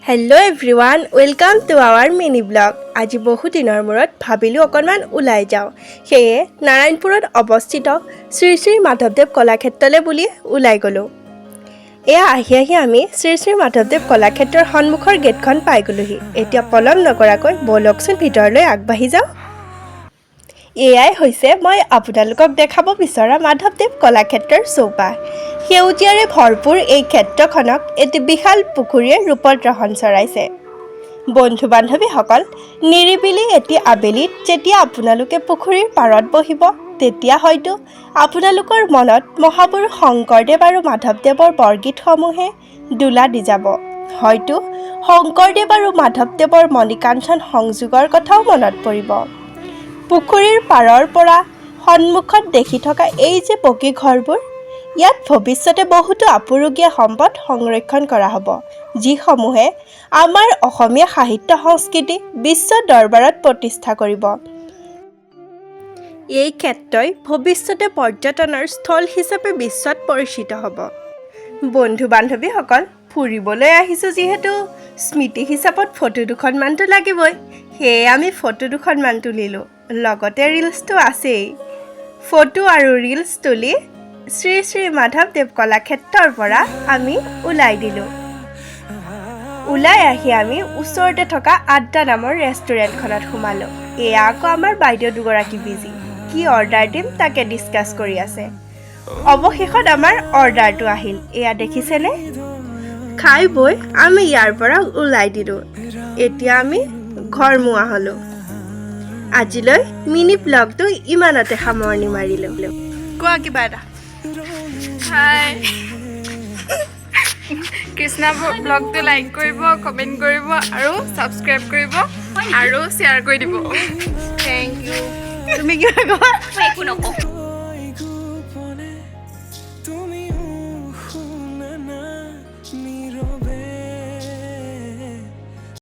Hello everyone, welcome to our mini vlog. আজি বহু দিনৰ মূৰত ভাবিলোঁ অকণমান ওলাই যাওঁ। সেয়ে নাৰায়ণপুৰত অৱস্থিত শ্ৰী শ্ৰী মাধৱদেৱ কলাক্ষেত্ৰলৈ বুলি ওলাই গ'লোঁ। এয়া আহি আহি আমি শ্ৰী শ্ৰী মাধৱদেৱ কলাক্ষেত্ৰৰ সন্মুখৰ গেটখন পাই গ'লোহি। এতিয়া পলম নকৰাকৈ ব'লকচোন, ভিতৰলৈ আগবাঢ়ি যাওঁ। এয়াই হৈছে মই আপোনালোকক দেখাব বিচৰা মাধৱদেৱ কলাক্ষেত্ৰৰ চৌপাশ। সেউজীয়াৰে ভৰপূৰ এই ক্ষেত্ৰখনক এটি বিশাল পুখুৰীয়ে ৰূপত ৰহণ চৰাইছে। বন্ধু বান্ধৱীসকল, নিৰিবিলি এটি আবেলিত যেতিয়া আপোনালোকে পুখুৰীৰ পাৰত বহিব, তেতিয়া হয়তো আপোনালোকৰ মনত মহাপুৰুষ শংকৰদেৱ আৰু মাধৱদেৱৰ বৰগীতসমূহে দোলা দি যাব। হয়তো শংকৰদেৱ আৰু মাধৱদেৱৰ মণিকাঞ্চন সংযোগৰ কথাও মনত পৰিব। পুখুৰীৰ পাৰৰ পৰা সন্মুখত দেখি থকা এই যে পকী ঘৰবোৰ, ইয়াত ভৱিষ্যতে বহুতো আপুৰুগীয়া সম্পদ সংৰক্ষণ কৰা হ'ব, যিসমূহে আমাৰ অসমীয়া সাহিত্য সংস্কৃতি বিশ্ব দৰবাৰত প্ৰতিষ্ঠা কৰিব। এই ক্ষেত্ৰই ভৱিষ্যতে পৰ্যটনৰ স্থল হিচাপে বিশ্বত পৰিচিত হ'ব। বন্ধু বান্ধৱীসকল, ফুৰিবলৈ আহিছোঁ যিহেতু স্মৃতি হিচাপত ফটো দুখনমানতো লাগিবই। সেয়ে আমি ফটো দুখনমান তুলিলোঁ, লগতে ৰিলচটো আছেই। ফটো আৰু ৰিলচ তুলি শ্ৰী শ্ৰী মাধৱদেৱ কলাক্ষেত্ৰৰ পৰা আমি ওলাই দিলোঁ। ওলাই আহি আমি ওচৰতে থকা আড্ডা নামৰ ৰেষ্টুৰেণ্টখনত সোমালোঁ। এয়া আকৌ আমাৰ বাইদেউ দুগৰাকী বিজি, কি অৰ্ডাৰ দিম তাকে ডিছকাছ কৰি আছে। অৱশেষত আমাৰ অৰ্ডাৰটো আহিল, এয়া দেখিছেনে? খাই বৈ আমি ইয়াৰ পৰা ওলাই দিলোঁ। এতিয়া আমি ঘৰমুৱা হ'লোঁ। আজিলৈ মিনি ব্লগটো ইমানতে সামৰণি মাৰিলোঁ। কোৱা কিবা এটা। হাই, কৃষ্ণা ব্লগটো লাইক কৰিব, কমেণ্ট কৰিব আৰু ছাবস্ক্ৰাইব কৰিব আৰু শ্বেয়াৰ কৰি দিব। Thank U. তুমি কিবা কোৱা। মই একো নকওঁ।